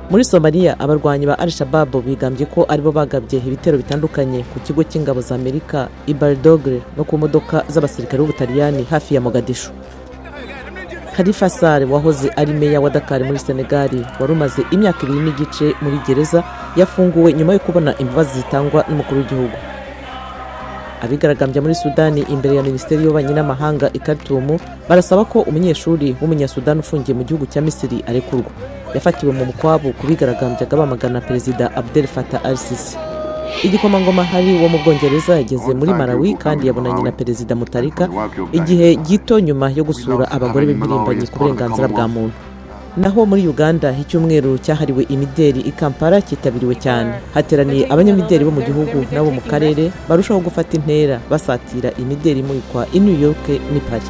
Muri Somaliya, abarwanyi ba Al Shabab bigambye ko aribo bagabye ibitero bitandukanye ku kigo cy'ingabo za Amerika i Bardogre no ku modoka z'abasirikare b'Ubutaliyani hafi ya Mogadishu. Khalifa Sall, wahoze ari meya wa Dakar muri Senegali, wari umaze imyaka 2.5 muri gereza, yafunguwe nyuma yo kubona imbabazi zitangwa n'umukuru w'igihugu. Abigaragambya muri Sudani imbere ya Minisiteri y'Ububanyi n'Amahanga i Khartoum barasaba ko umunyeshuri w'Umunyasudani ufungiye mu gihugu cya Misiri arekurwa. Yafatiwe mu mukwabu ku bigaragambyaga bamagana Perezida Abdel Fattah al-Sisi. Igikomangoma Harry wo mu Bwongereza yageze muri Malawi kandi yabonanye na Perezida Mutharika igihe gito nyuma yo gusura abagore b'impirimbanyi ku burenganzira bwa muntu. Naho muri Uganda, icyumweru cyahariwe imideri i Kampala cyitabiriwe cyane. Hateraniye abanyamideri bo mu gihugu n'abo mu karere, barushaho gufata intera basatira imideri imurikwa i New York n'i Paris.